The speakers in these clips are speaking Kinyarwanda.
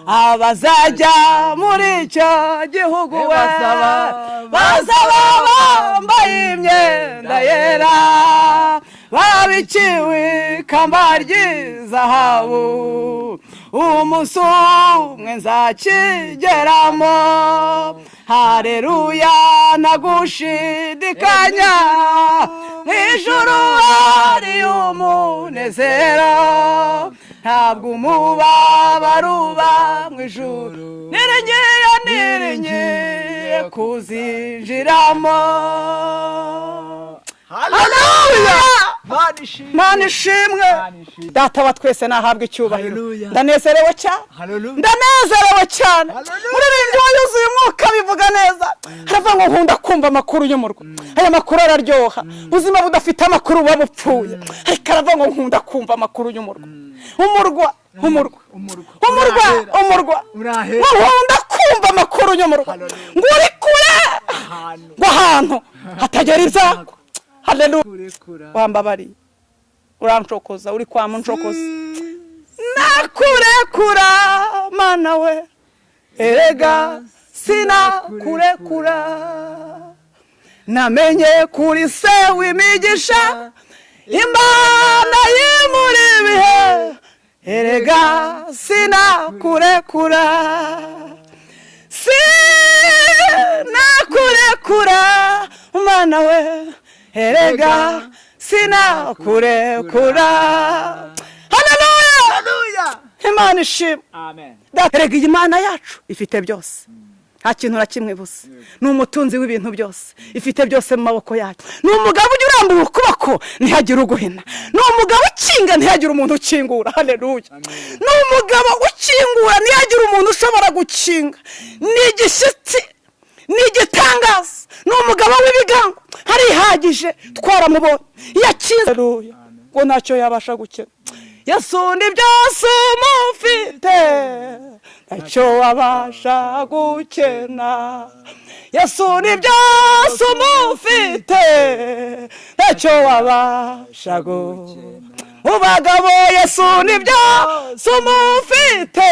Abazajya muri icyo gihugu we bazaba bambaye imyenda yera, babikiwe ikamba ry'izahabu. Umunsi umwe nzakigeramo, hareruya, ntagushidikanya. Mu ijuru hari umunezero, ntabwo umubabaro uba mu ijuru. Niringiye, niringiye kuzinjiramo. Haleluya! Mana ishimwe! Data wa twese nahabwa icyubahiro. Haleluya. Ndanezerewe cyane. Haleluya. Ndanezerewe cyane. Haleluya. Muririmbyi wayuzuye umwuka bivuga neza, haravuga ngo: "Nkunda kumva amakuru y'umurwa." Aya makuru araryoha. Ubuzima budafite amakuru buba bupfuye. Ariko aravuga ngo: "Nkunda kumva amakuru y'umurwa." Umurwa, umurwa. Umurwa. Umurwa. Urahera. Umurwa. Urahera. Ngo nkunda kumva amakuru y'umurwa. Haleluya. Ngo uri kure. Ahantu. Ngo ahantu hatagera ibyago. Haleluya. Kurekura. Wambabariye, uranshokoza, uri kwa munshokoza. Nakurekura, Mana we, erega sinakurekura. Namenye kuri se w'imigisha, Imana y'imuri ibihe, erega sinakurekura. Sinakurekura, Mana we, erega sinakurekura. Haleluya! Haleluya. Imana ishimwe. Amen. Erega iyi Mana yacu ifite byose, nta kintu na kimwe ibuze. Ni umutunzi w'ibintu byose, ifite byose mu maboko yacu. Ni umugabo ujya urambura ukuboko ntihagire uguhina. Ni umugabo ukinga ntihagire umuntu ukingura. Haleluya! Ni umugabo ukingura ntihagire umuntu ushobora gukinga. Ni igishyitsi, ni igitangaza, ni umugabo w'ibigango, arihagije, twaramubonye iyo akinze. Haleluya! Ngo ntacyo yabasha gukena. Yesu ni byose umufite, ntacyo wabasha gukena. Yesu ni byose umufite, ntacyo wabasha gukena. Mu bagabo, Yesu ni byose umufite,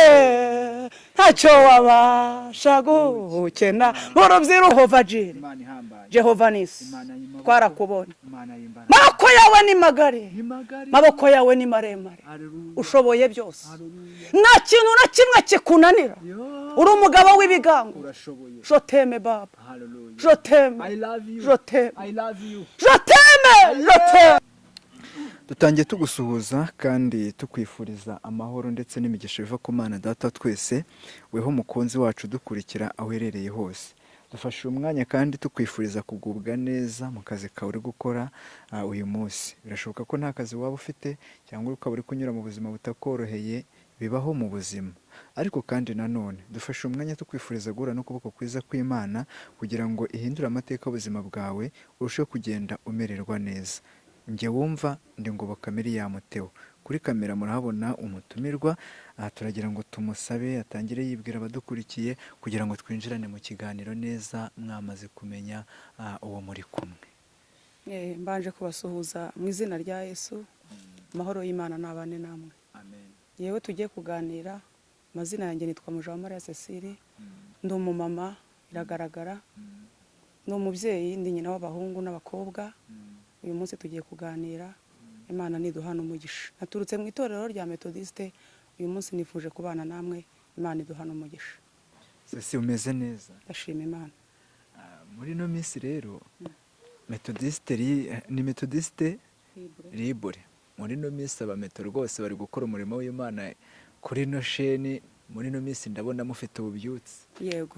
ntacyo wabasha gukena. Mu rubyiruko, Jehova Jireh, Imana ihambaye. Jehova Nisi, Imana y'amaboko. twarakubonye. Imana y'imbaraga. Maboko yawe ni magari. Ni magari. Maboko yawe ni maremare. Haleluya. Ushoboye byose. Haleluya. Nta kintu na kimwe kikunanira. Yo. Uri umugabo w'ibigango. Urashoboye. Je t'aime, Baba. Haleluya. Je t'aime. I love you. Je t'aime. I love you. Je t'aime, je t'aime. Dutangiye tugusuhuza kandi tukwifuriza amahoro ndetse n'imigisha biva ku Mana Data twese, weho mukunzi wacu dukurikira aho uherereye hose. Dufashe uyu mwanya kandi tukwifuriza kugubwa neza mu kazi kawe uri gukora uyu munsi. Birashoboka ko nta kazi waba ufite cyangwa ukaba uri kunyura mu buzima butakoroheye, bibaho mu buzima. Ariko kandi nanone dufashe umwanya tukwifuriza guhura n'ukuboko kwiza kw'Imana kugira ngo ihindure amateka y'ubuzima bwawe, urusheho kugenda umererwa neza. Njye wumva ndi Ngoboka Miriam Theo. Kuri kamera murahabona umutumirwa. Aha turagira ngo tumusabe atangire yibwira abadukurikiye kugira ngo twinjirane mu kiganiro neza, mwamaze kumenya uwo muri kumwe. Mbanje kubasuhuza mu izina rya Yesu. Amahoro y'Imana n'abane namwe. Amen. Yewe, tugiye kuganira. Amazina yanjye nitwa Mujawamariya Cecile. Ndi umumama, biragaragara, ni umubyeyi, ndi nyina w'abahungu n'abakobwa. Uyu munsi tugiye kuganira, Imana niduhana umugisha. Naturutse mu itorero rya Metodiste. Uyu munsi nifuje kubana namwe. Imana iduhana umugisha. Ceci, umeze neza? Ndashima Imana. Muri ino minsi rero Metodiste ni Metodiste Libre. Muri ino minsi abameto rwose bari gukora umurimo w'Imana kuri ino sheni. Muri ino minsi ndabona mufite ububyutse. Yego,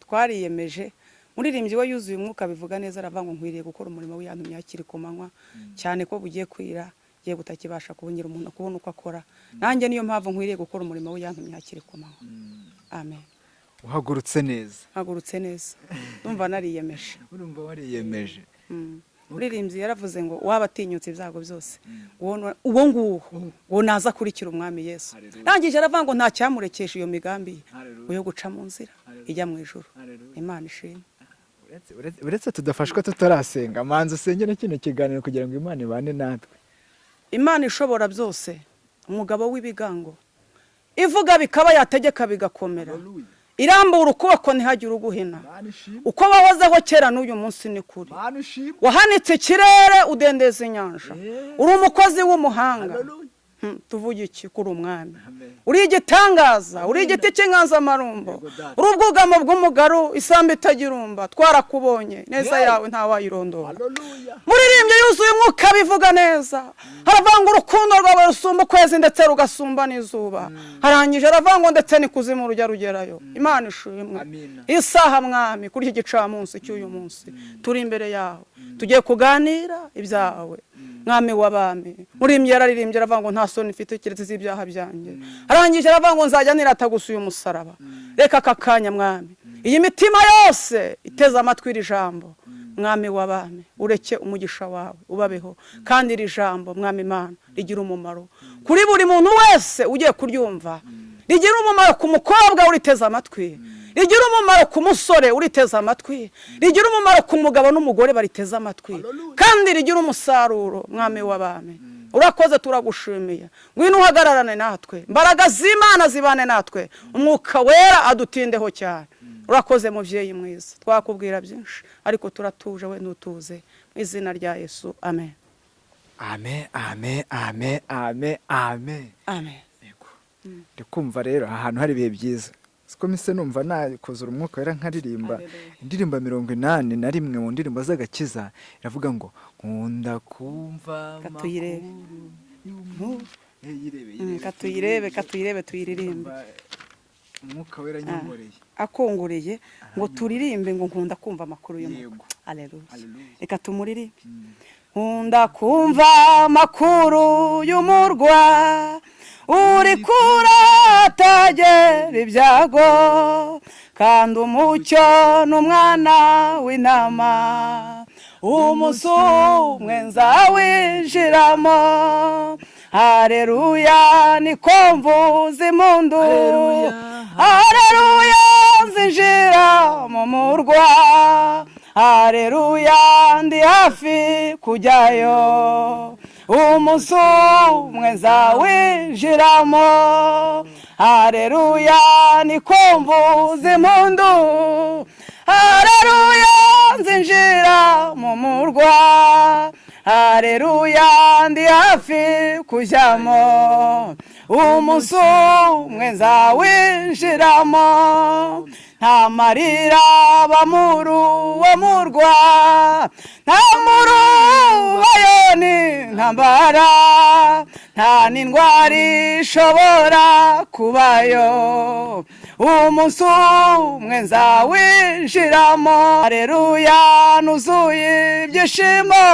twariyemeje. Muririmbyi we yuzuye umwuka bivuga neza, aravuga ngo: "Nkwiriye gukora umurimo w'iyantumye hakiri ku manywa, cyane ko bugiye kwira, giye butakibasha kubonera umuntu kubona uko akora." Nanjye niyo mpamvu nkwiriye gukora umurimo w'iyantumye hakiri ku manywa. Amen. Uhagurutse neza. Mpagurutse neza, ndumva nariyemeje. Urumva wariyemeje. Muririmbyi yaravuze ngo: "Waba atinyutse ibyago byose, uwo nguwo ngo naza akurikira Umwami Yesu." Haleluya. Arangije aravuga ngo nta cyamurekesha iyo migambi ye Haleluya. yo guca mu nzira Haleluya. ijya mu ijuru. Haleluya. Imana ishimwe. Uretse tudafashwa tutarasenga, manza usengere kino kiganiro kugira ngo Imana ibane natwe. Imana ishobora byose, umugabo w'ibigango. Ivuga bikaba, yategeka bigakomera. Haleluya. Irambura ukuboko ntihagire uguhina. Mana ishimwe. Uko wahozeho kera n'uyu munsi ni kuri. Mana ishimwe. Wahanitse ikirere, udendeza inyanja. Eh. Uri umukozi w'umuhanga. Haleluya. Tuvuge iki kuri umwami? Amen. Uri igitangaza, uri igiti cy'inganzamarumbo. Yego, data. Uri ubwugamo bw'umugaru, isambu itagirumba. Twarakubonye neza Yeah. yawe ntawayirondora. Haleluya. Muririmbyi yuzuye umwuka bivuga neza, haravanga urukundo rwawe rusumba ukwezi ndetse rugasumba n'izuba. Harangije aravuga ngo ndetse n'ikuzimu rujya rugerayo. Imana ishimwe. Amina. Isaha, mwami, kuri iki gicamunsi cy'uyu munsi turi imbere yawe, tugiye kuganira ibyawe, mwami w'abami. Muririmbyi yararirimbye aravuga ngo nta soni mfite keretse iz'ibyaha byanjye. Arangije aravuga ngo nzajya nirata gusa uyu musaraba. Reka aka kanya, mwami, iyi mitima yose iteze amatwi iri jambo, mwami w'abami, ureke umugisha wawe ubabeho, kandi iri jambo, mwami Imana, rigira umumaro kuri buri muntu wese ugiye kuryumva, rigira umumaro ku mukobwa uriteze amatwi, rigira umumaro ku musore uriteze amatwi, rigira umumaro ku mugabo n'umugore bariteze amatwi, kandi rigira umusaruro. Mwami w'abami, urakoze, turagushimiye. Ngwino uhagararane natwe, imbaraga z'Imana zibane natwe, umwuka wera adutindeho cyane. Urakoze, mubyeyi mwiza. Twakubwira byinshi ariko turatuje, we ntutuze. Mu izina rya Yesu, amen. Amen, amen, amen, amen, amen. Amen. Ndi kumva rero ahantu hari ibihe byiza, siko mise numva nakuzura umwuka wera nkaririmba. Hallelujah. Indirimbo 81 mu ndirimbo z'agakiza iravuga ngo nkunda kumva Katuyirebe. amakuru y'umu- yirebe, yirebe. Katuyirebe, katuyirebe, tuyiririmbe. Numva umwuka wera nyongoreye. Akongoreye ngo turirimbe ngo nkunda kumva amakuru y'umurwa. Yego. Aleluya. Hallelujah. Reka tumuririmbe. Nkunda kumva amakuru y'umurwa uri kuratagera ibyago, kandi umucyo n'umwana w'intama. Umunsi umwe nzawinjiramo. Hareruya, niko mvuza impundu. Haleluya. Hareruya, nzinjira mu murwa. Hareruya, ndi hafi kujyayo. Umunsi umwe nzawinjiramo. Hareruya, niko mvuza impundu. Hareruya, nzinjira mu murwa. Hareruya, ndi hafi kujyamo. Umunsi umwe nzawinjiramo. Nta marira aba muri uwo murwa, nta murubayoni, ntambara, nta n'indwara ishobora kubayo. Umunsi umwe nzawinjiramo. Hareruya, nuzuye ibyishimo.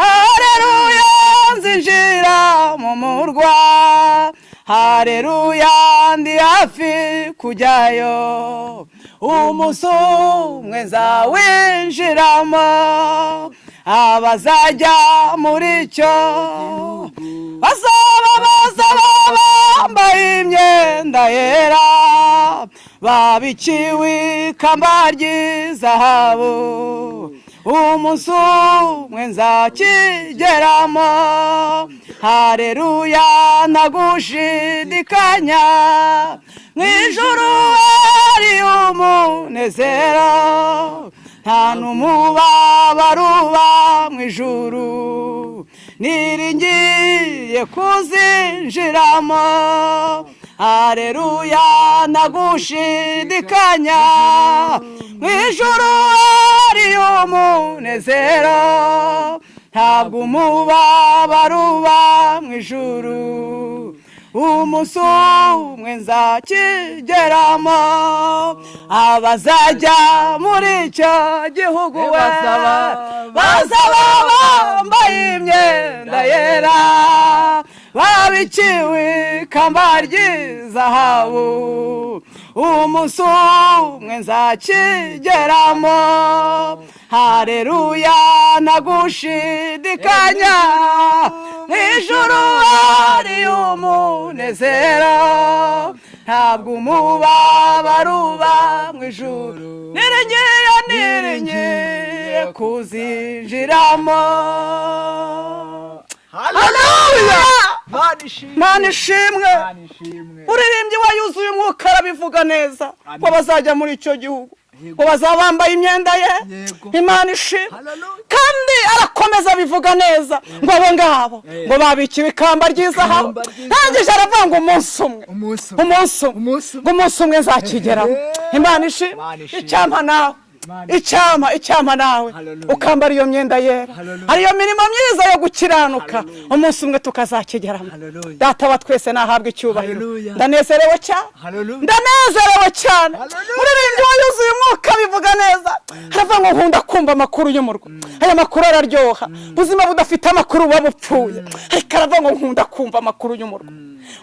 Hareruya, nzinjira mu murwa. Hareruya, ndi hafi kujyayo. Umunsi umwe nzawinjiramo. Abazajya muri icyo bazaba bazaba bambaye imyenda yera, babikiwe ikamba ry'izahabu. Umunsi umwe nzakigeramo. Hareruya, ntagushidikanya, mu ijuru hari umunezero, nta n'umubabaro uba mu ijuru. Niringiye kuzinjiramo. Hareruya, ntagushidikanya, mu ijuru hari umunezero, ntabwo umubabaro uba mu ijuru. Umunsi umwe nzakigeramo. Abazajya muri icyo gihugu we bazaba bambaye imyenda yera, babikiwe ikamba ry'izahabu. Umunsi umwe nzakigeramo. Hareruya, ntagushidikanya, mu ijuru hari umunezero, ntabwo umubabaro uba mu ijuru. Niringiye, niringiye kuzinjiramo. Haleluya. Mana ishimwe. Mana ishimwe. Mana ishimwe. Uririmbyi wayuzuye umwuka arabivuga neza Amen. ko bazajya muri icyo gihugu, Yego. ngo bazaba bambaye imyenda ye. Yego. Imana ishimwe. Hallelujah. Kandi arakomeza abivuga neza ngo abo ngabo ngo babikiwe ikamba ry'izahabu. Ikamba ry'izahabu. Arangije aravuga ngo umunsi umwe, Umunsi umwe. umunsi umwe, Umunsi umwe. ngo umunsi umwe nzakigeramo. Imana ishimwe. Imana ishimwe. Icyampa nawe, Imana icyampa nawe Hallelujah. ukambara iyo myenda yera, Hallelujah. ariyo mirimo myiza yo gukiranuka, Hallelujah. umunsi umwe tukazakigeramo. Hallelujah. Data wa twese nahabwa icyubahiro. Hallelujah. Ndanezerewe cyane. Hallelujah. Ndanezerewe cyane. Hallelujah. Muririmbyi wayuzuye umwuka bivuga neza, aravuga ngo nkunda kumva amakuru y'umurwa. Aya makuru araryoha. Ubuzima budafite amakuru buba bupfuye. Ariko aravuga ngo nkunda kumva amakuru y'umurwa,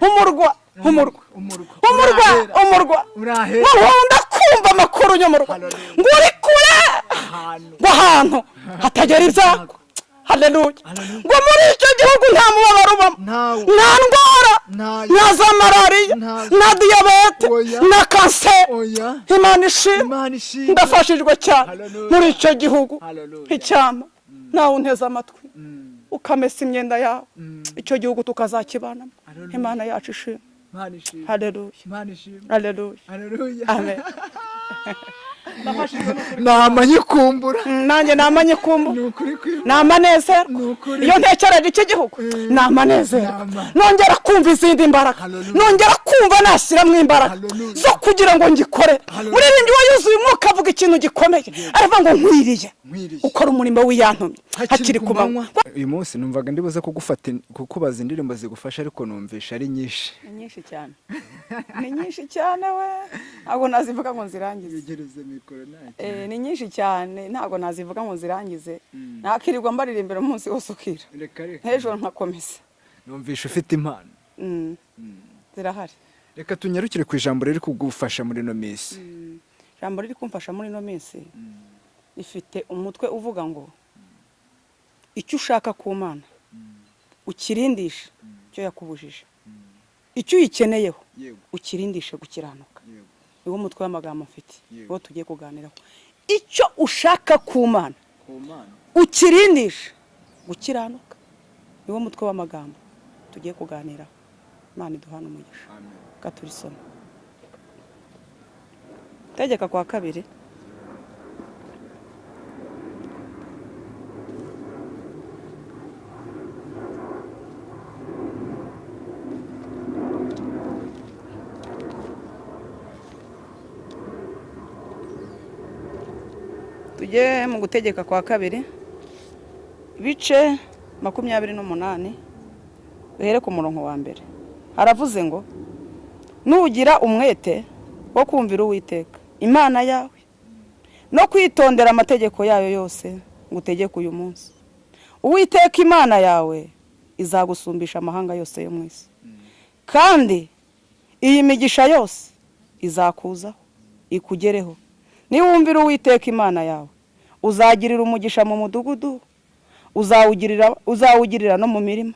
umurwa, umurwa, Umurwa. umurwa, Urahera. umurwa. Urahera. Ngo nkunda kumva amakuru y'umurwa, Hallelujah. ngo uri kure, Ahantu. ngo ahantu hatagera ibyago. Haleluya. Hallelujah. Ngo muri icyo gihugu nta mubabaro ubamo, Ntawo. nta ndwara, Ntayo. nta za malariya, Ntazo. nta diyabete, Oya. nta kanseri. Oya. Imana ishimwe. Imana ishimwe. Ndafashijwe cyane Hallelujah. muri icyo gihugu. Hallelujah. Icyama nawe unteze amatwi ukamesa imyenda yawe, icyo gihugu tukazakibanamo. Hallelujah. Imana yacu ishimwe. Imana ishimwe. Haleluya. Imana ishimwe. Haleluya. Hallelujah. Amen. Nama nyikumbura. Nanjye namanye kumbu. Ni ukuri kw'Imana. Ni amanezero. Ni ukuri. Iyo ntekereje iki gihugu ni amanezero. Nama. Nongera kumva izindi mbaraga, Hallelujah. nongera kumva nashyiramo imbaraga Hallelujah. zo kugira ngo ngikore. Hallelujah. Muririmbyi wayuzuye umwuka avuga ikintu gikomeye, aravuga ngo nkwiriye Nkwiriye. ukora umurimo w'iyantumye hakiri ku manywa. Uyu munsi numvaga ndibuze kugufata kukubaza indirimbo zigufasha, ariko numvisha ari nyinshi. Ni nyinshi cyane, ni nyinshi cyane we, ntabwo nazivuga ngo nzirangize. Yegereze mikoro ntacyo. Ni nyinshi cyane, ntabwo nazivuga ngo nzirangize. Nakirirwa mbaririmbira umunsi wose ukira, Reka reka. nk'ejo nkakomeza. Numvisha ufite impano. Zirahari. Reka tunyarukire ku ijambo riri kugufasha muri ino minsi. Ijambo riri kumfasha muri ino minsi rifite umutwe uvuga ngo icyo ushaka ku Mana ukirindishe icyo yakubujije, icyo uyikeneyeho Yego. ukirindishe gukiranuka. Yego. Niwo mutwe w'amagambo mfite, Yego. niwo tugiye kuganiraho. Icyo ushaka ku Mana Ku Mana. ukirindishe gukiranuka, niwo mutwe w'amagambo tugiye kuganiraho. Imana iduhane umugisha. Amen. Reka turisome. Tegeka kwa kabiri, tujye mu Gutegeka kwa Kabiri, ibice 28, duhere ku murongo wa mbere. Haravuze ngo nugira umwete wo kumvira Uwiteka Imana yawe no kwitondera amategeko yayo yose ngutegeke uyu munsi, Uwiteka Imana yawe izagusumbisha amahanga yose yo mu isi, kandi iyi migisha yose izakuzaho ikugereho niwumvira Uwiteka Imana yawe. Uzagirira umugisha mu mudugudu, uzawugirira no mu mirima.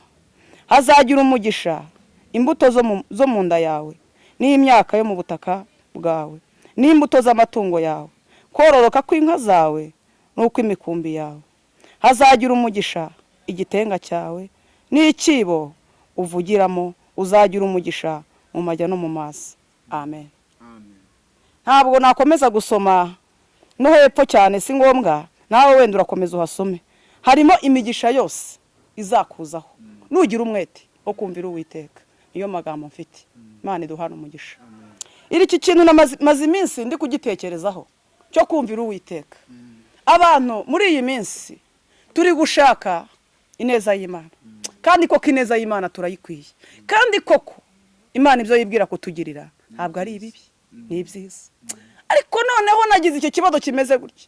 Hazagira umugisha imbuto zo mu nda yawe, n'imyaka yo mu butaka bwawe, n'imbuto z'amatungo yawe, kororoka kw'inka zawe n'ukw'imikumbi yawe. Hazagira umugisha igitenga cyawe n'icyibo uvugiramo. Uzagira umugisha mu majya no mu mazi. Amen. Amen. Ntabwo nakomeza gusoma no hepfo cyane, si ngombwa. Nawe wenda urakomeza uhasome. Harimo imigisha yose izakuzaho nugira umwete wo kumvira Uwiteka. Niyo magambo mfite. Imana iduhane umugisha. Iri iki kintu maze iminsi ndi kugitekerezaho cyo kumvira Uwiteka. Abantu muri iyi minsi turi gushaka ineza y'Imana, kandi koko ineza y'Imana turayikwiye, kandi koko Imana ibyo yibwira kutugirira ntabwo ari ibibi, ni ibyiza. Ariko noneho nagize icyo kibazo kimeze gutya.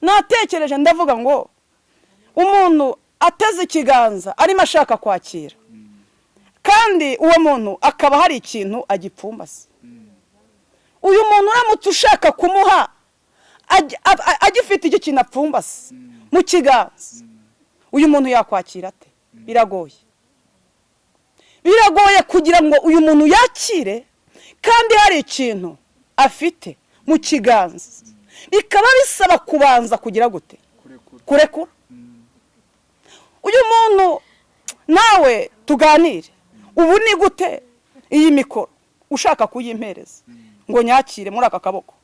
Natekereje ndavuga ngo umuntu ateze ikiganza arimo ashaka kwakira, kandi uwo muntu akaba hari ikintu agipfumbase. Uyu muntu uramutse ushaka kumuha agifite icyo kintu apfumbase mu kiganza, uyu muntu yakwakira ate? Biragoye, biragoye kugira ngo uyu muntu yakire kandi hari ikintu afite mu kiganza. Bikaba bisaba kubanza kugira gute? Kurekura. Kurekura. Uyu muntu nawe tuganire. Ubu ni gute iyi mikoro ushaka kuyimpereza ngo nyakire muri aka kaboko,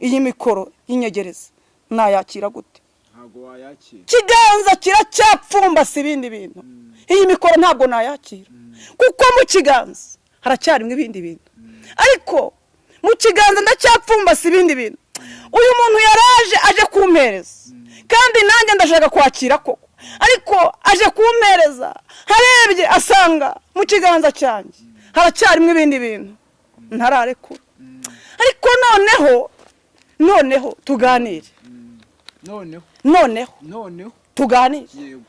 iyi mikoro y'inyegereza nayakira gute? Ntabwo wayakira. Ikiganza kiracyapfumbase ibindi bintu. Iyi mikoro ntabwo nayakira kuko mu kiganza haracyarimo ibindi bintu, ariko mu kiganza ndacyapfumbase ibindi bintu. Uyu muntu yaraje aje kumpereza, kandi nanjye ndashaka kwakira koko, ariko aje kumpereza harebye asanga mu kiganza cyanjye haracyarimo ibindi bintu ntararekura. Ariko noneho tuganire. Noneho. Noneho. Noneho. Tuganire. Yego.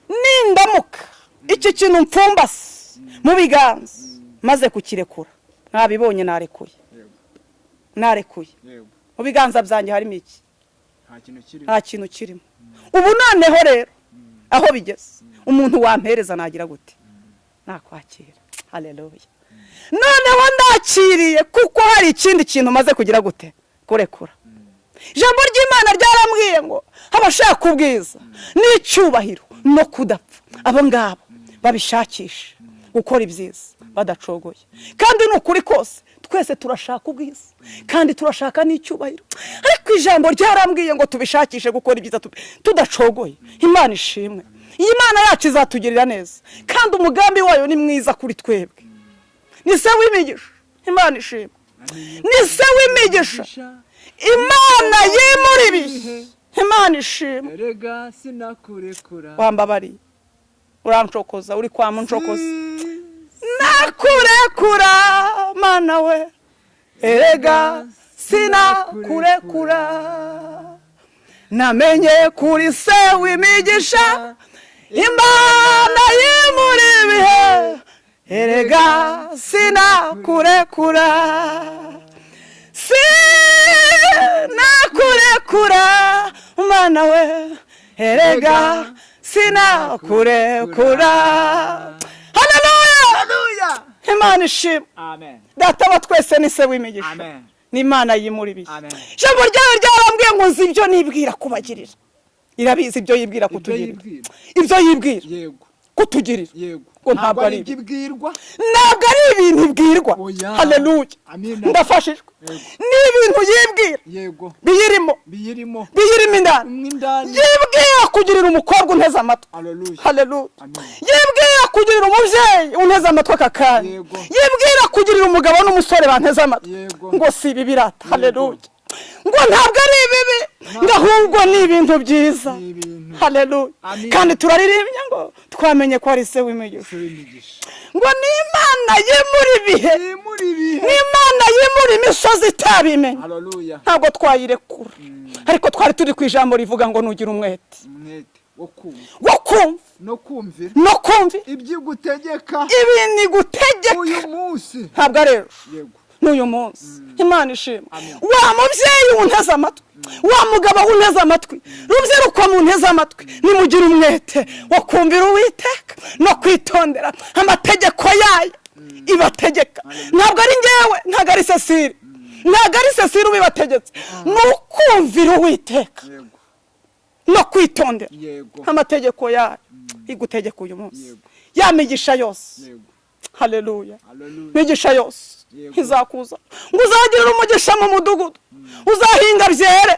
Nindamuka iki kintu mpfumbase mu biganza maze kukirekura, mwabibonye, narekuye. Yego. Narekuye. Yego. Mu biganza byanjye harimo iki? Nta kintu kirimo. Nta kintu kirimo. Ubu noneho rero aho bigeze, umuntu wampereza nagira gute? Nakwakira. Haleluya! Noneho ndakiriye kuko hari ikindi kintu maze kugira gute? Kurekura. Ijambo ry'Imana ryarambwiye ngo abashaka ubwiza n'icyubahiro no kudapfa, abo ngabo babishakisha gukora ibyiza badacogoye. Kandi ni ukuri kose, twese turashaka ubwiza kandi turashaka n'icyubahiro, ariko ijambo ryarambwiye ngo tubishakishe gukora ibyiza tudacogoye. Imana ishimwe! Iyi Mana yacu izatugirira neza, kandi umugambi wayo ni mwiza kuri twebwe. Ni se w'imigisha. Imana ishimwe! Ni se w'imigisha, Imana yimura ibihe. Imana ishimwe! Erega sinakurekura. Wambabariye, uranshokoza, uri kwa munshokoza. Nakurekura Mana we, erega sinakurekura. Namenye kuri se w'imigisha, Imana yimura ibihe, erega sinakurekura. Sinakurekura Mana we, erega sinakurekura. Haleluya! Haleluya! Imana ishimwe! Amen. Data wa twese ni se w'imigisha. Amen. Ni Imana yimura ibihe. Amen. Ijambo ryawe ryarambwiye ngo nzi ibyo nibwira kubagirira. Irabizi ibyo yibwira Ibyo kutugirira. yibwira. Ibyo yibwira Yego. kutugirira. Yego. Ngo ntabwo ari ibyo ibwirwa. Ntabwo ari ibintu ibwirwa. Oya. Haleluya! Amina. Ndafashijwe. Yego. Ni ibintu yibwira Yego. biyirimo. Biyirimo. Biyirimo indani. Mwo indani. Yibwira kugirira umukobwa unteze amatwi. Haleluya. Haleluya! Amen. Yibwira kugirira umubyeyi unteze amatwi aka kanya. Yego. Yibwira kugirira umugabo n'umusore banteze amatwi. Yego. Ngo si ibi birata. Haleluya! Ngo ntabwo ari ibibi, ngo ahubwo ni ibintu byiza. Ni ibintu. Haleluya! Amen. Kandi turaririmbye ngo twamenye ko ari se w'imigisha. Se w'imigisha. Ngo ni Imana yimura ibihe. Yimura ibihe. Ni Imana yimura imisozi itabimenya. Haleluya. Ntabwo twayirekura, ariko twari turi ku ijambo rivuga ngo nugira umwete Umwete wo kumva. Wo kumva. No kumvira. No kumvira. Ibyo igutegeka. Ibintu igutegeka. Uyu munsi. Ntabwo ari ejo. Yego. N'uyu munsi. Imana ishimwe! Amen. Wa mubyeyi wunteze amatwi, wa mugabo wunteze amatwi, rubyiruko munteze amatwi, nimugire umwete wo kumvira Uwiteka no kwitondera amategeko yayo ibategeka. Ntabwo ari ngewe, ntabwo ari Cecile, ntabwo ari Cecile ubibategetse. Ni ukumvira Uwiteka Yego. no kwitondera Yego. amategeko yayo igutegeka uyu munsi. Yego. Ya migisha yose. Yego. Haleluya! Haleluya. Migisha yose Yego. izakuza, ngo uzagirire umugisha mu mudugudu, uzahinga byere,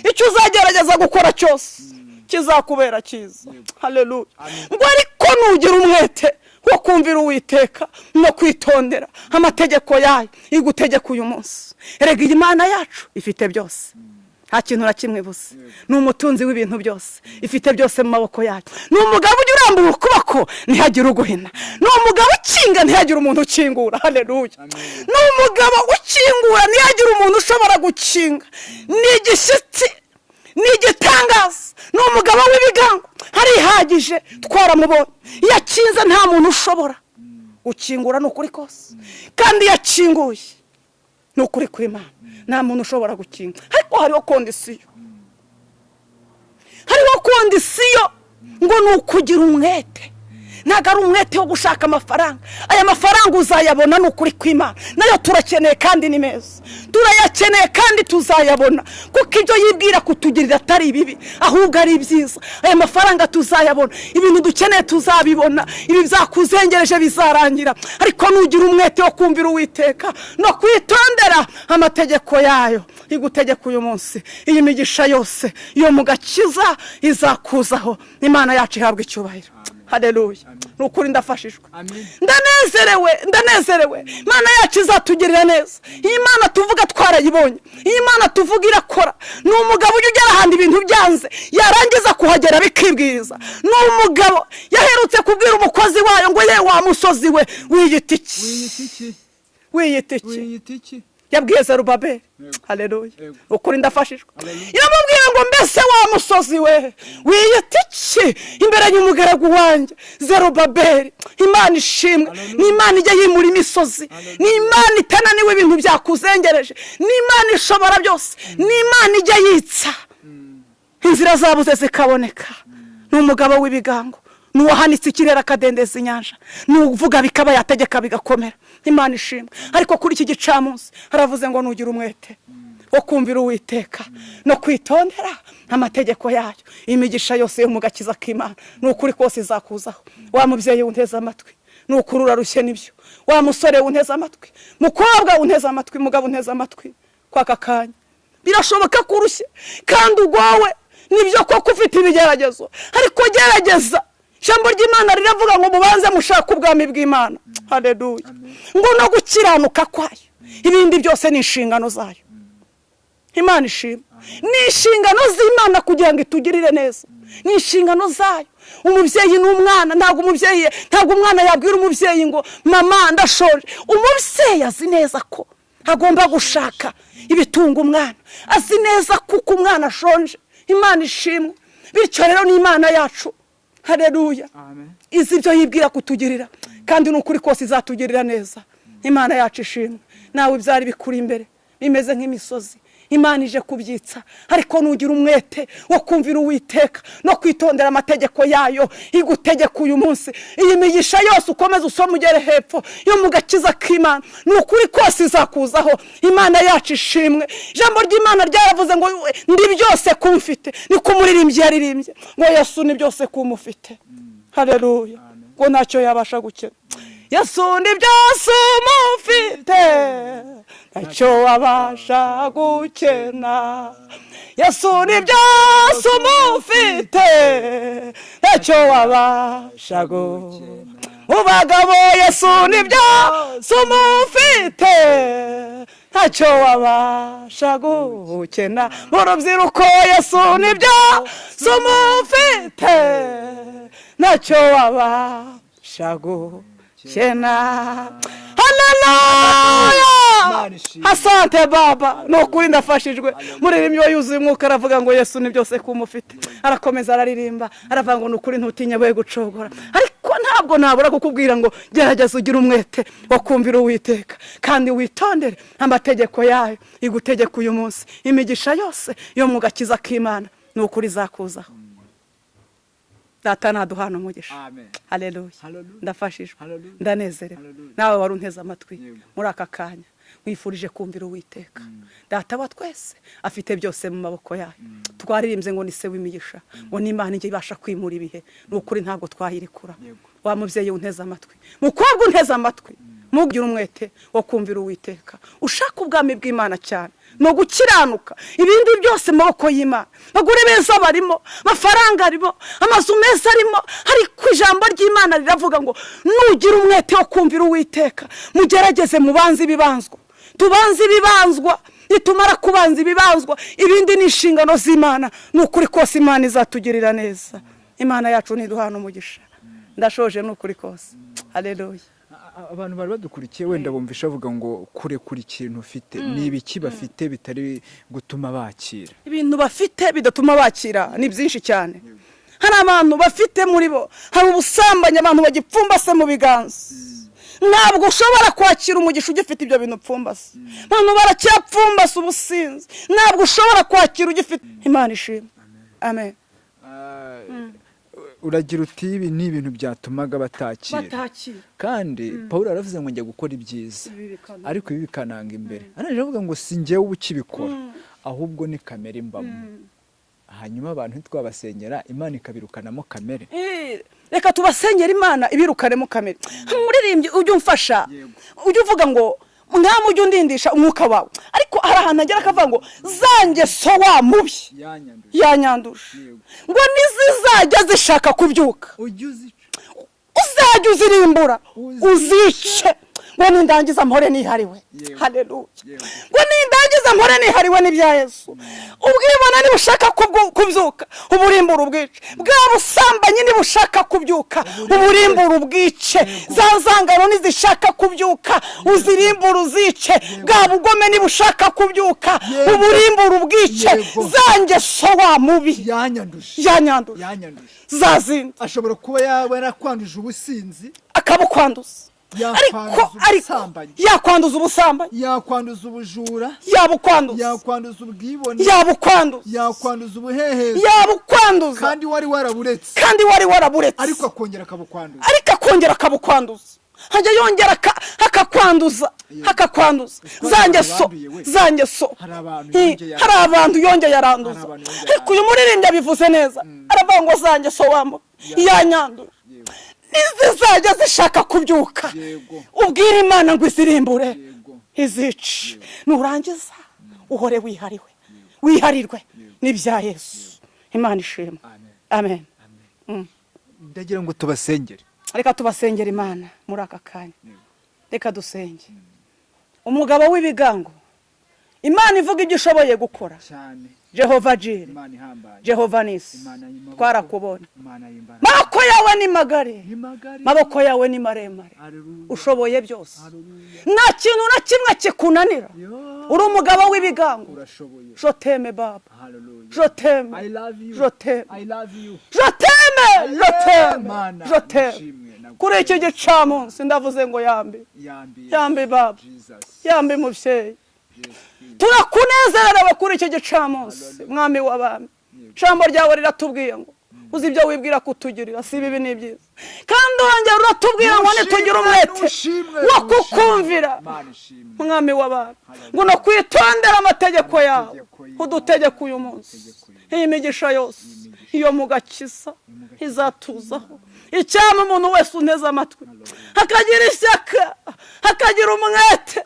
icyo uzagerageza gukora cyose kizakubera cyiza. Yego. Haleluya! Amen. Ngo ariko nugira umwete wo kumvira Uwiteka no kwitondera amategeko yayo igutegeka uyu munsi. Erega iyi Mana yacu ifite byose, nta kintu na kimwe ibuze. Ni umutunzi w'ibintu byose, ifite byose mu maboko yayo. Ni umugabo ujya urambura ukuboko ntihagire uguhina. Ni umugabo ukinga ntihagire umuntu ukingura. Haleluya! Amen. Ni umugabo ukingura ntihagire umuntu ushobora gukinga. Ni igishyitsi, ni igitangaza, ni umugabo w'ibigango, arihagije, twaramubonye. Iyo akinze nta muntu ushobora gukingura, ni ukuri kose. Kandi iyo akinguye, ni ukuri kw'Imana, nta muntu ushobora gukinga. Ariko hariho condition, hariho condition, ngo ni ukugira umwete. Ntabwo ari umwete wo gushaka amafaranga. Aya mafaranga uzayabona, ni ukuri kw'Imana, nayo turakeneye kandi ni meza, turayakeneye kandi tuzayabona, kuko ibyo yibwira kutugirira atari ibibi, ahubwo ari ibyiza. Aya mafaranga tuzayabona, ibintu dukeneye tuzabibona, ibi byakuzengereje bizarangira. Ariko nugira umwete wo kumvira Uwiteka no kwitondera amategeko yayo igutegeka uyu munsi, iyi migisha yose yo mu gakiza izakuzaho. Imana yacu ihabwa icyubahiro. Hareruya! Ni ukuri ndafashijwe, ndanezerewe, ndanezerewe. Imana yacu izatugirira neza. Iyi Mana tuvuga twarayibonye, iyi Mana tuvuga irakora. Ni umugabo ujya ugera ahantu ibintu byanze, yarangiza kuhagera bikibwiriza. Ni umugabo yaherutse kubwira umukozi wayo ngo: "Ye wa musozi we, wiyita iki?" Wiyita iki? Wiyita iki? Wiyita iki? Yabwiye Zerubabeli. Hareruya! Yego. Ukuri ndafashijwe. Iramubwira ngo: "Mbese wa musozi we, wiyita iki imbere y'umugaragu wanjye Zerubabeli?" Imana ishimwe. Ni Imana ijya yimura imisozi, ni Imana itananiwe ibintu byakuzengereje, ni Imana ishobora byose, ni Imana ijya yitsa inzira zabuze zikaboneka. Ni umugabo w'ibigango, ni uwahanitse ikirere akadendeza inyanja, ni uvuga bikaba, yategeka bigakomera. Imana ishimwe. Ariko kuri iki gicamunsi haravuze ngo nugira umwete wo kumvira Uwiteka no kwitondera amategeko yayo, imigisha yose yo mu gakiza k'Imana ni ukuri kose izakuzaho. Wa mubyeyi wunteze amatwi, ni ukuri urarushye nibyo. Wa musore wunteze amatwi, mukobwa wunteze amatwi, mugabo unteze amatwi kwaka kanya, birashoboka ko urushye kandi ugowe, nibyo koko ufite ibigeragezo. Ariko gerageza, ijambo ry'Imana riravuga ngo mubanze mushake ubwami bw'Imana, hareruya, ngo no gukiranuka kwayo, ibindi byose ni inshingano zayo. Imana ishima. Ni inshingano z'Imana kugira ngo itugirire neza, ni inshingano zayo. Umubyeyi n'umwana, ntabwo umubyeyi, ntabwo umwana yabwira umubyeyi ngo: "Mama, ndashonje." Umubyeyi azi neza ko agomba gushaka ibitunga umwana, azi neza kuko umwana ashonje. Imana ishimwe. Bityo rero ni Imana yacu, hareruya, Amen. izi ibyo yibwira kutugirira, kandi ni ukuri kose izatugirira neza. Imana yacu ishimwe. Nawe ibyari bikuri imbere bimeze nk'imisozi, Imana ije kubyitsa. Ariko nugira umwete wo kumvira Uwiteka no kwitondera amategeko yayo igutegeka uyu munsi, iyi migisha yose, ukomeze usome ugere hepfo, yo mu gakiza k'Imana, ni ukuri kose izakuzaho. Imana yacu ishimwe. Ijambo ry'Imana ryaravuze ngo: "Ndi byose kumfite." Niko umuririmbyi yaririmbye ngo: "Yesu ni byose kumufite." Hareruya! Ngo ntacyo yabasha gukena. Yesu ni byose umufite, ntacyo wabasha gukena. Yesu ni byose umufite, ntacyo wabasha gukena. Mu bagabo, Yesu ni byose umufite, ntacyo wabasha gukena. Mu rubyiruko, Yesu ni byose umufite, ntacyo wabasha gukena. Haleluya! Imana ishimwe. Asante Baba. Ni ukuri ndafashijwe. Muririmbyi we yuzuye umwuka, aravuga ngo: "Yesu ni byose kumufite." Arakomeza araririmba, aravuga ngo: "Ni ukuri ntutinye, we gucogora." Ariko ntabwo nabura kukubwira ngo gerageza ugire umwete wo kumvira Uwiteka kandi witondere amategeko yayo igutegeka uyu munsi. Imigisha yose yo mu gakiza k'Imana ni ukuri izakuzaho. Data naduhana umugisha. Amen. Haleluya! Hallelujah. Ndafashijwe. Hallelujah. Ndanezerewe. Hallelujah. Nawe wari unteze amatwi Yego. muri aka kanya, wifurije kumvira Uwiteka. Data wa twese afite byose mu maboko yayo. Twaririmbye ngo ni se w'imigisha, ngo n'Imana ijya ibasha kwimura ibihe. Ni ukuri ntabwo twayirekura. Yego. Wa mubyeyi unteze amatwi, mukobwa unteze amatwi, mugire umwete wo kumvira Uwiteka, ushaka ubwami bw'Imana cyane ni ugukiranuka, ibindi byose mu maboko y'Imana. Abagore beza barimo, amafaranga arimo, amazu meza arimo, ariko ijambo ry'Imana riravuga ngo nugira umwete wo kumvira Uwiteka. Mugerageze mubanze ibibanzwa, tubanze ibibanzwa. Nitumara kubanza ibibanzwa, ibindi ni inshingano z'Imana. Ni ukuri kose Imana izatugirira neza. Imana yacu ntiduhana umugisha. Ndashoje, ni ukuri kose. Haleluya! Abantu bari badukurikiye wenda bumvisha bavuga ngo kurekura ikintu ufite, ni ibiki bafite bitari gutuma bakira? Ibintu bafite bidatuma bakira ni byinshi cyane. Hari abantu bafite, muri bo hari ubusambanyi, abantu bagipfumbase mu biganza. Ntabwo ushobora kwakira umugisha ugifite ibyo bintu upfumbase. Abantu baracyapfumbase ubusinzi, ntabwo ushobora kwakira ugifite. Imana ishimwe, amen. Uragira uti ibi ni ibintu byatumaga batakira. Batakira. Kandi Paul aravuze ngo njya gukora ibyiza, Ibi bikana- ariko ibi bikananga imbere. Arangije avuga ngo si njyewe uba ukibikora, ahubwo ni kamere imbamo. Hanyuma abantu ntitwabasenyera, Imana ikabirukanamo kamere? Reka tubasengera, Imana ibirukanemo kamere. Umuririmbyi ujya umfasha, Yego. ujya uvuga ngo mwami ujya undindisha umwuka wawe, ariko hari ahantu agera akavuga ngo za ngeso wa mubi Yanyanduje. yanyanduje, Yego. ngo nizizajya zishaka kubyuka, Ujye uzica. Uzajya uzirimbura, Uzice. uzice, ngo nindangiza mpore nihariwe. Yego. Haleluya. Yego. Ngo nindangiza mpore nihariwe n'ibya Yesu. Ubwibone nibushaka kubyuka, uburimbura ubwice. Bwa busambanyi nibushaka kubyuka, uburimbura ubwice. Za nzangano nizishaka kubyuka, uzirimbura uzice. Bwa bugome nibushaka kubyuka, Yego. uburimbura ubwice. Yego. Za ngeso wa mubi Yanyanduje. yanyanduje, Yanyanduje. za zindi. Ashobora kuba yaba yarakwanduje ubusinzi. Akabukwanduza. Yakwanduza Ariko ubusambanyi. yakwanduza ubusambanyi. Yakwanduza ubujura. Yabukwanduza. Yakwanduza ubwibone. Yabukwanduza. Yakwanduza ubuhehesi. Yabukwanduza. Kandi wari waraburetse. Kandi wari waraburetse. Ariko akongera akabukwanduza. Ariko akongera akabukwanduza, hajya yongera akakwanduza, akakwanduza za ngeso, Banduye we. za ngeso. Hari abantu yongeye. Hari abantu yongeye aranduza. Hari abantu yongeye. Ariko uyu muririmbyi abivuze neza, aravuga ngo za ngeso wamo yanyanduje, nizizajya zishaka kubyuka, Yego. ubwire Imana ngo izirimbure, Yego. izice. Nurangiza uhore wihariwe, wiharirwe n'ibya Yesu. Imana ishimwe. Amen. Amen. Ndagira ngo tubasengere. Reka tubasengera Imana muri aka kanya. Reka dusenge. Umugabo w'ibigango, Imana ivuga ibyo ishoboye gukora, Cyane. Jehova Jire, Imana ihambaye. Jehova Nisi, Imana y'amaboko. twarakubonye. Imana y'imbaraga. Maboko yawe ni magari, Ni magari. maboko yawe ni maremare. Haleluya. Ushoboye byose. Haleluya. Nta kintu na kimwe kikunanira. Yo. Uri umugabo w'ibigango. Urashoboye. Je t'aime, baba. Haleluya. Je t'aime. I love you. Je t'aime. I love you. Je t'aime, je t'aime. Mana, Je t'aime. nishimwe, nagushimye. Kuri iki gicamunsi ndavuze ngo yambi. Yambi. Yambi baba. Jesus. Yambi mubyeyi. Yes. Turakunezerewe kuri iki gicamunsi, mwami w'abami. Ijambo ryawe riratubwiye ngo uzi ibyo wibwira kutugirira, si bibi, ni byiza. Kandi wongera uratubwira ngo nitugire umwete Nushimwe, wo kukumvira, Mana ishimwe. mwami w'abami, ngo no kwitondera amategeko yawe Amategeko yawe. udutegeka uyu munsi, iyi migisha yose iyo mu gakiza izatuzaho. Icyama umuntu wese unteze amatwi akagira ishyaka, akagira umwete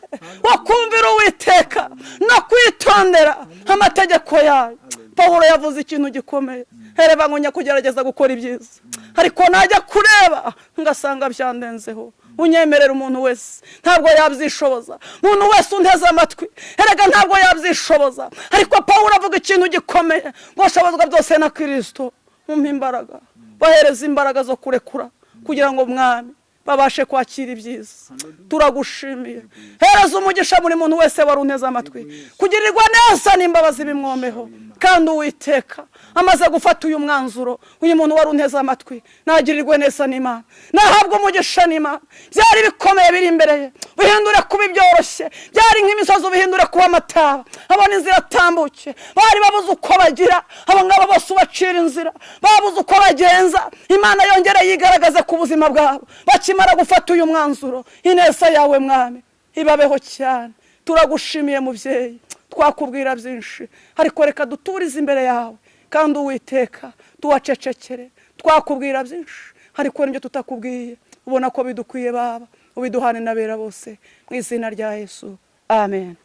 wo kumvira Uwiteka no kwitondera amategeko yayo. Pawulo yavuze ikintu gikomeye, hereba ngo njya kugerageza gukora ibyiza, ariko najya kureba ngasanga byandenzeho. Unyemerera, umuntu wese ntabwo yabyishoboza. Umuntu wese unteze amatwi, erega ntabwo yabyishoboza. Ariko Pawulo avuga ikintu gikomeye ngo ashobozwa byose na Kirisito umpa imbaraga. Bahereza imbaraga zo kurekura kugira ngo, mwami, babashe kwakira ibyiza. Turagushimiye. Hereza umugisha buri muntu wese wari unteze amatwi, kugirirwa neza n'imbabazi bimwomeho. Kandi Uwiteka, amaze gufata uyu mwanzuro, uyu muntu wari unteze amatwi nagirirwe neza n'Imana, nahabwa umugisha n'Imana. Byari bikomeye biri imbere ye, bihindure kuba ibyoroshye. Byari nk'imisozi, ubihindure kuba amataba, abona inzira atambuke. Bari babuze uko bagira, abo ngabo bose ubacira inzira. Babuze uko bagenza, Imana yongere yigaragaze ku buzima bwabo bakimara gufata uyu mwanzuro. Ineza yawe, mwami, ibabeho cyane. Turagushimiye mubyeyi. Twakubwira byinshi, ariko reka duturize imbere yawe, kandi Uwiteka tuwacecekere. Twakubwira byinshi, ariko nibyo tutakubwiye ubona ko bidukwiye. Baba ubiduhane n'abera bose, mu izina rya Yesu, amen.